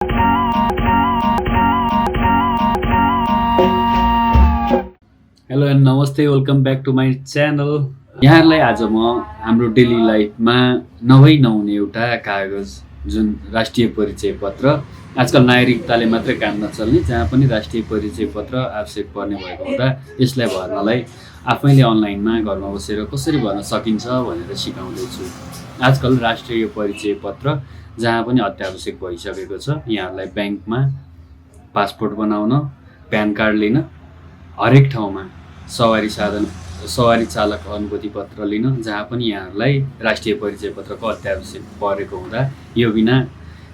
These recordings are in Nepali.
हेलो एन्ड नमस्ते, welcome back to my channel. यहाँहरूलाई आज म हाम्रो डेली लाइफमा नहुने एउटा कागज जुन राष्ट्रिय परिचय पत्र, आजकल नागरिकताले मात्रै काम नचल्ने, जहाँ पनि राष्ट्रिय परिचय पत्र आवश्यक पर्ने भएको हुँदा यसलाई भर्नलाई आफैले अनलाइनमा घरमा बसेर कसरी भर्न सकिन्छ भनेर सिकाउँदैछु। आजकल राष्ट्रिय परिचय पत्र जहाँ पनि अत्यावश्यक भइसकेको छ। यहाँहरूलाई ब्याङ्कमा पासपोर्ट बनाउन, प्यान कार्ड लिन, हरेक ठाउँमा सवारी चालक अनुभूति पत्र लिन, जहाँ पनि यहाँहरूलाई राष्ट्रिय परिचय पत्रको अत्यावश्यक परेको हुँदा यो बिना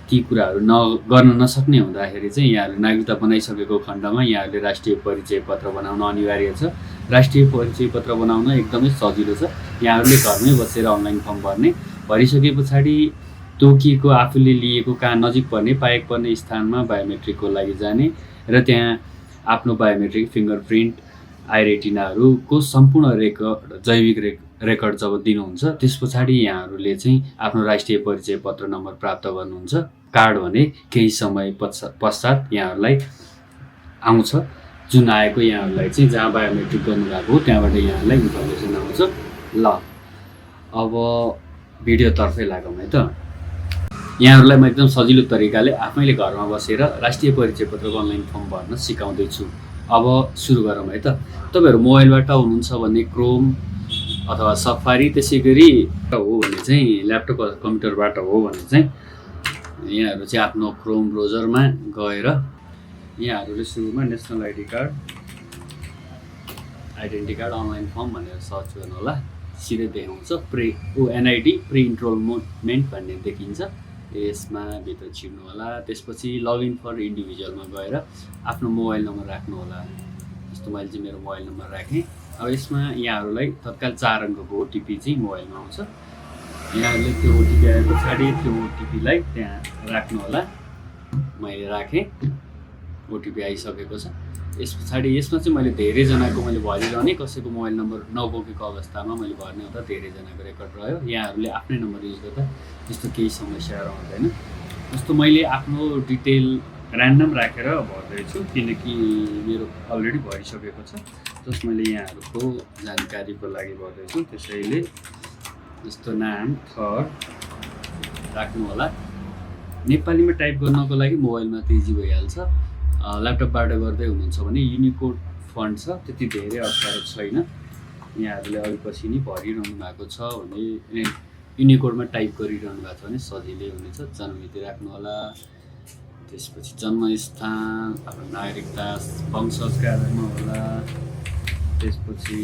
ती कुराहरू गर्न नसक्ने हुँदाखेरि चाहिँ यहाँहरूले नागरिकता बनाइसकेको खण्डमा यहाँहरूले राष्ट्रिय परिचय पत्र बनाउन अनिवार्य छ। राष्ट्रिय परिचय पत्र बनाउन एकदमै सजिलो छ। यहाँहरूले घरमै बसेर अनलाइन फर्म भरिसके पछाडि तोकिएको आफूले लिएको कहाँ नजिक पर्ने पाएक पर्ने स्थानमा बायोमेट्रिकको लागि जाने र त्यहाँ आफ्नो बायोमेट्रिक फिङ्गरप्रिन्ट आइरेटिनाहरूको सम्पूर्ण जैविक रेकर्ड जब दिनुहुन्छ त्यस पछाडि यहाँहरूले चाहिँ आफ्नो राष्ट्रिय परिचय पत्र नम्बर प्राप्त गर्नुहुन्छ। कार्ड भने केही समय पश्चात यहाँहरूलाई आउँछ। जुन आएको यहाँहरूलाई चाहिँ जहाँ बायोमेट्रिक गर्नुभएको हो त्यहाँबाट यहाँहरूलाई इन्फर्मेसन आउँछ। ल अब भिडियोतर्फै लागौँ है त। यहाँहरूलाई म एकदम सजिलो तरिकाले आफैले घरमा बसेर राष्ट्रिय परिचय पत्रको अनलाइन फर्म भर्न सिकाउँदैछु। अब सुरु गरौँ है त। तपाईँहरू मोबाइलबाट हुनुहुन्छ भने क्रोम अथवा सफारी, त्यसै गरी हो भने चाहिँ ल्यापटप अथवा कम्प्युटरबाट हो भने चाहिँ यहाँहरू चाहिँ आफ्नो क्रोम ब्राउजरमा गएर यहाँहरूले सुरुमा national identity card online form भनेर सर्च गर्नु होला। सिधै देखाउँछ एनआइडी प्री इन्रोलमेन्ट भन्ने देखिन्छ। यसमा भित्र छिर्नु होला। त्यसपछि लगइन फर इन्डिभिजुअलमा गएर आफ्नो मोबाइल नम्बर राख्नु होला। जस्तो मैले चाहिँ मेरो मोबाइल नम्बर राखेँ। अब यसमा यहाँहरूलाई तत्काल 4 अङ्कको ओटिपी चाहिँ मोबाइलमा आउँछ। यहाँहरूले त्यो ओटिपी आए पछाडि त्यो ओटिपीलाई त्यहाँ राख्नु होला। मैले राखेँ, ओटिपी आइसकेको छ। यस पछाडि यसमा चाहिँ मैले धेरैजनाको भरिरहने, कसैको मोबाइल नम्बर नबोकेको अवस्थामा मैले भर्ने हुँदा धेरैजनाको रेकर्ड रह्यो। यहाँहरूले आफ्नै नम्बर युज गर्दा त्यस्तो केही समस्याहरू आउँदैन। जस्तो मैले आफ्नो डिटेल ऱ्यान्डम राखेर भर्दैछु किनकि मेरो अलरेडी भरिसकेको छ। जस्ट मैले यहाँहरूको जानकारीको लागि भर्दैछु। त्यसैले जस्तो नाम थर राख्नु होला। नेपालीमा टाइप गर्नको लागि मोबाइलमा त इजी भइहाल्छ। ल्यापटपबाट गर्दै हुनुहुन्छ भने युनिकोड फन्ट छ, त्यति धेरै अप्ठ्यारो छैन। यहाँहरूले अलिपछि नि भरिरहनु भएको छ भने युनिकोडमा टाइप गरिरहनु भएको छ भने सजिलै हुनेछ। जन्ममिति राख्नु होला। त्यसपछि जन्मस्थान, आफ्नो नागरिकता वंशजका आधारमा होला। त्यसपछि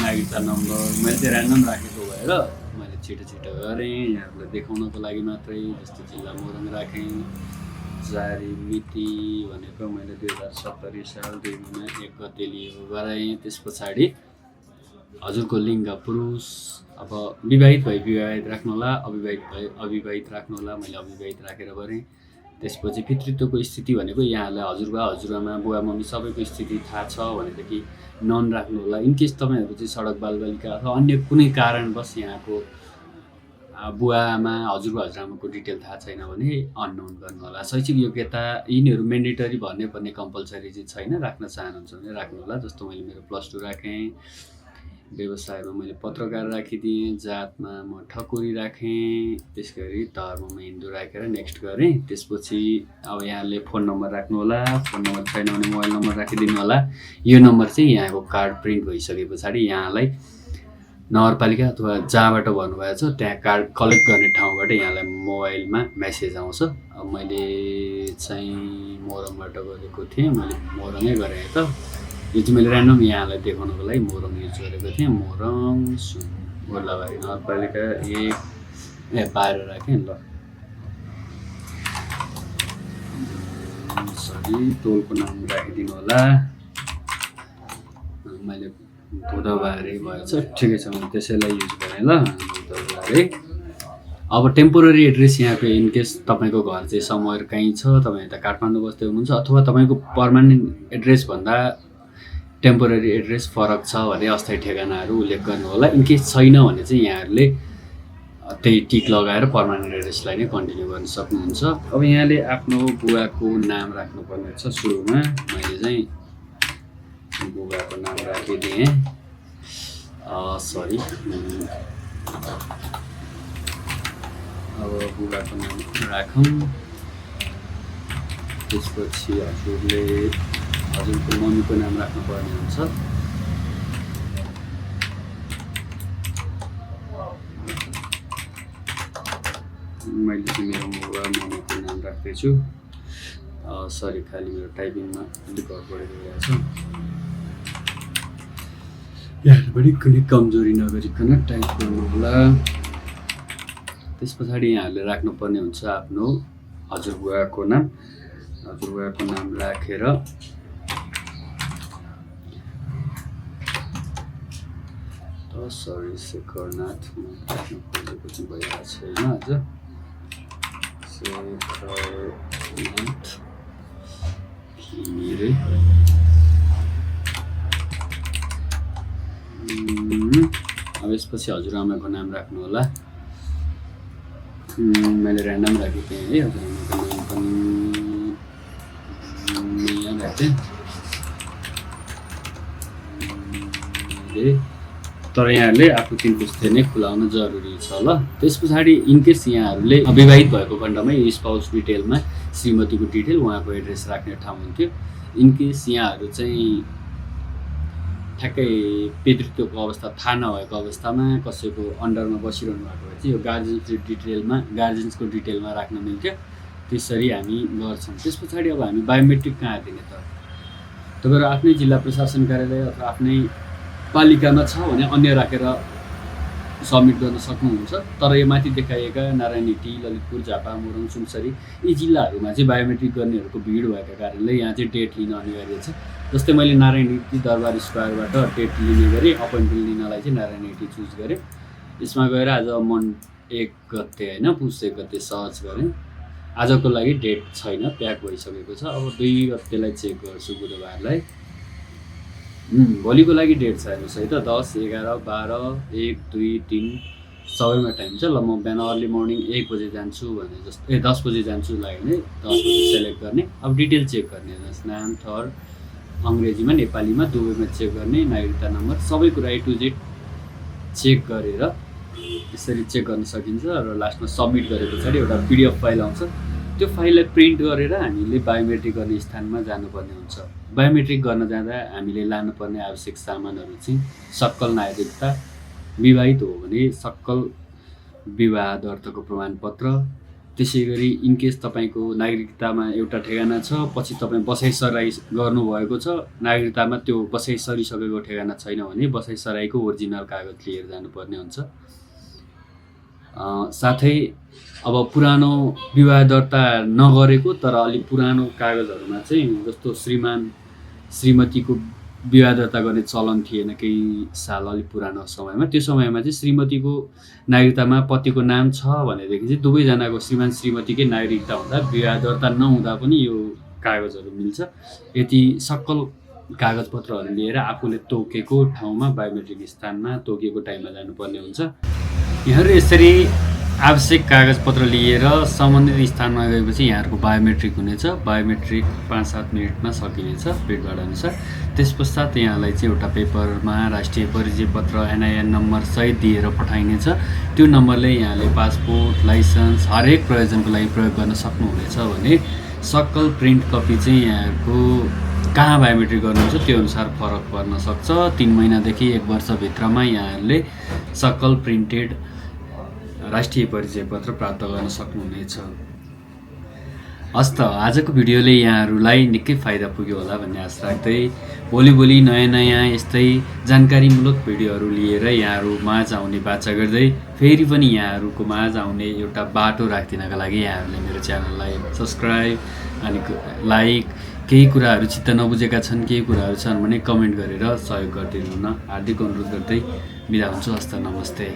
नागरिकता नम्बर मैले चाहिँ ऱ्यान्डम राखेको भएर मैले छिटो गरेँ यहाँहरूलाई देखाउनको लागि मात्रै। जस्तो जिल्ला मोरङ राखेँ। जारी मिति भनेको मैले 2070 साल 2 महिना 1 गते लिएको गराएँ। त्यस पछाडि हजुरको लिङ्ग पुरुष, अब विवाहित भए विवाहित राख्नु होला, अविवाहित भए अविवाहित राख्नु होला। मैले अविवाहित राखेर गरेँ। त्यसपछि पितृत्वको स्थिति भनेको यहाँहरूलाई हजुरबा हजुरआमा बुवा मम्मी सबैको स्थिति थाहा छ भनेदेखि नन राख्नु होला। इनकेस तपाईँहरू चाहिँ सडक बालबालिका अथवा अन्य कुनै कारणवश यहाँको बुवा आमा हजुरबा हजुरआमाको डिटेल थाहा छैन भने अननोन गर्नु होला। शैक्षिक योग्यता यिनीहरू मेन्डेटरी भन्ने पर्ने कम्पलसरी चाहिँ छैन। राख्न चाहनुहुन्छ भने राख्नु होला। जस्तो मैले मेरो +2 राखेँ। व्यवसायमा मैले पत्रकार राखिदिएँ। जातमा म ठकुरी राखेँ। त्यस गरी धर्ममा हिन्दू राखेर नेक्स्ट गरेँ। त्यसपछि अब यहाँले फोन नम्बर राख्नु होला। फोन नम्बर छैन भने मोबाइल नम्बर राखिदिनु होला। यो नम्बर चाहिँ यहाँको कार्ड प्रिन्ट भइसके पछाडि यहाँलाई नगरपालिका अथवा जहाँबाट भन्नुभएको छ त्यहाँ कार्ड कलेक्ट गर्ने ठाउँबाट यहाँलाई मोबाइलमा मेसेज आउँछ। अब मैले चाहिँ मोरङबाट गरेको थिएँ। मैले मोरङै गरेँ त। यो चाहिँ मैले ऱ्यान्डम यहाँलाई देखाउनको लागि मोरङ युज गरेको थिएँ। मोरङ गोर्लाबारी नगरपालिका 12 राखेँ। ल सरी टोलको नाम राखिदिनु होला। मैले बुधबारे भएछ, ठिकै छ, मैले त्यसैलाई युज गरेँ। ल बुधबारे। अब टेम्पोररी एड्रेस यहाँको इनकेस तपाईँको घर चाहिँ समर कहीँ छ, तपाईँ यता काठमाडौँ बस्दै हुनुहुन्छ अथवा तपाईँको पर्मानेन्ट एड्रेस भन्दा टेम्पोररी एड्रेस फरक छ भने अस्थायी ठेगानाहरू उल्लेख गर्नु होला। इनकेस छैन भने चाहिँ यहाँहरूले त्यही टिक लगाएर पर्मानेन्ट एड्रेसलाई नै कन्टिन्यू गर्न सक्नुहुन्छ। अब यहाँले आफ्नो बुवाको नाम राख्नुपर्ने छ। सुरुमा मैले चाहिँ बुबाको नाम राखिदिएँ, सरी। अब बुबाको नाम राखौँ। त्यसपछि हजुरले हजुरको मम्मीको नाम राख्नुपर्ने हुन्छ। मैले चाहिँ मेरो बुबा मम्मीको नाम राख्दैछु। सरी, खालि मेरो टाइपिङमा अलिक गडबडी भइरहेछ। यहाँबाट कुनै कमजोरी नगरिकन टाइप गर्नु होला। त्यस पछाडि यहाँहरूले राख्नुपर्ने हुन्छ आफ्नो हजुरबुवाको नाम। हजुरबुवाको नाम राखेर सरी शेखरनाथ राख्नु खोजेको चाहिँ भइरहेको छैन आज। शेखरनाथ घिमिरे। अब यसपछि हजुरआमाको नाम राख्नु होला। मैले ऱ्यान्डम राखेको थिएँ है। हजुरआमाको नाम पनि यहाँ राखेँ। तर यहाँहरूले आफू 3 पुस्ते नै खुलाउन जरुरी छ ल। त्यस पछाडि इनकेस यहाँहरूले अविवाहित भएको खण्डमै स्पाउस डिटेलमा श्रीमतीको डिटेल, उहाँको एड्रेस राख्ने ठाउँ हुन्थ्यो। इनकेस यहाँहरू चाहिँ ठ्याक्कै पितृत्वको अवस्था थाहा नभएको अवस्थामा कसैको अन्डरमा बसिरहनु भएको भए चाहिँ यो गार्जेन्सको डिटेलमा राख्न मिल्थ्यो। त्यसरी हामी गर्छौँ। त्यस पछाडि अब हामी बायोमेट्रिक कहाँ दिने त? तपाईँहरू आफ्नै जिल्ला प्रशासन कार्यालय अथवा आफ्नै पालिकामा छ भने अन्य राखेर सबमिट गर्न सक्नुहुन्छ। तर यो माथि देखाइएका नारायणहिटी, ललितपुर, झापा, मोरङ, सुनसरी यी जिल्लाहरूमा चाहिँ बायोमेट्रिक गर्नेहरूको भिड भएको कारणले यहाँ चाहिँ डेट लिन अनिवार्य छ। जस्तै मैले नारायणहिटी दरबार स्क्वायरबाट डेट लिने गरेँ, अपोइन्टमेन्ट लिनलाई चाहिँ नारायणहिटी चुज गरेँ। यसमा गएर आज मन 1 गते होइन, पुस 1 गते सर्च गरेँ। आजको लागि डेट छैन, प्याक भइसकेको छ। अब 2 गतेलाई चेक गर्छु, बुधबारलाई। भोलिको लागि डेट छ हेर्नुहोस् है त। 10, 11, 12, 1, 2, 3 सबैमा टाइम छ। ल म बिहान अर्ली मर्निङ 1 बजे जान्छु भने जस्तो 10 बजे जान्छु लाग्यो भने 10 बजे सेलेक्ट गर्ने। अब डिटेल चेक गर्ने, हेर्नुहोस् नाम, थर, अङ्ग्रेजीमा नेपालीमा दुवैमा चेक गर्ने, नागरिकता नम्बर, सबै कुरा A to Z चेक गरेर यसरी चेक गर्न सकिन्छ। र लास्टमा सबमिट गरे पछाडि एउटा PDF फाइल आउँछ। त्यो फाइललाई प्रिन्ट गरेर हामीले बायोमेट्रिक गर्ने स्थानमा जानुपर्ने हुन्छ। बायोमेट्रिक गर्न जाँदा हामीले लानुपर्ने आवश्यक सामानहरू चाहिँ सक्कल नागरिकता, विवाहित हो भने सक्कल विवाह दर्ताको प्रमाणपत्र। त्यसै गरी इनकेस तपाईँको नागरिकतामा एउटा ठेगाना छ, पछि तपाईँ बसाइसराई गर्नुभएको छ, नागरिकतामा त्यो बसाइसरिसकेको ठेगाना छैन भने बसाइसराईको ओरिजिनल कागज लिएर जानुपर्ने हुन्छ। साथै अब पुरानो विवाह दर्ता नगरेको तर अलिक पुरानो कागजहरूमा चाहिँ जस्तो श्रीमान श्रीमतीको विवाह दर्ता गर्ने चलन थिएन केही साल अलिक पुरानो समयमा। त्यो समयमा चाहिँ श्रीमतीको नागरिकतामा पतिको नाम छ भनेदेखि चाहिँ दुवैजनाको श्रीमान श्रीमतीकै नागरिकता हुँदा विवाह दर्ता नहुँदा पनि यो कागजहरू मिल्छ। यति सक्कल कागजपत्रहरू लिएर आफूले तोकेको ठाउँमा बायोमेट्रिक स्थानमा तोकेको टाइममा जानुपर्ने हुन्छ। यहाँहरू यसरी आवश्यक कागजपत्र लिएर सम्बन्धित स्थानमा गएपछि यहाँहरूको बायोमेट्रिक हुनेछ। बायोमेट्रिक 5-7 मिनटमा सकिनेछ भिडभाड अनुसार। त्यस पश्चात यहाँलाई चाहिँ एउटा पेपरमा राष्ट्रिय परिचय पत्र NIN नम्बर सहित दिएर पठाइनेछ। त्यो नम्बरले यहाँले पासपोर्ट, लाइसेन्स हरेक प्रयोजनको लागि प्रयोग गर्न सक्नुहुनेछ भने सक्कल प्रिन्ट कपी चाहिँ यहाँहरूको कहाँ बायोमेट्रिक गर्नुहुन्छ त्यो अनुसार फरक पर्न सक्छ। 3 महिनादेखि 1 वर्षभित्रमा यहाँहरूले सक्कल प्रिन्टेड राष्ट्रिय परिचय पत्र प्राप्त गर्न सक्नुहुनेछ। हस् त, आजको भिडियोले यहाँहरूलाई निकै फाइदा पुग्यो होला भन्ने आशा राख्दै भोलि नयाँ यस्तै जानकारीमूलक भिडियोहरू लिएर यहाँहरू माझ आउने बाचा गर्दै फेरि पनि यहाँहरूको माझ आउने एउटा बाटो राखिदिनका लागि यहाँहरूले मेरो च्यानललाई सब्सक्राइब अनि लाइक, केही कुराहरू चित्त नबुझेका छन्, केही कुराहरू छन् भने कमेन्ट गरेर सहयोग गरिदिनु हुन हार्दिक अनुरोध गर्दै बिदा हुन्छु। हस्त, नमस्ते।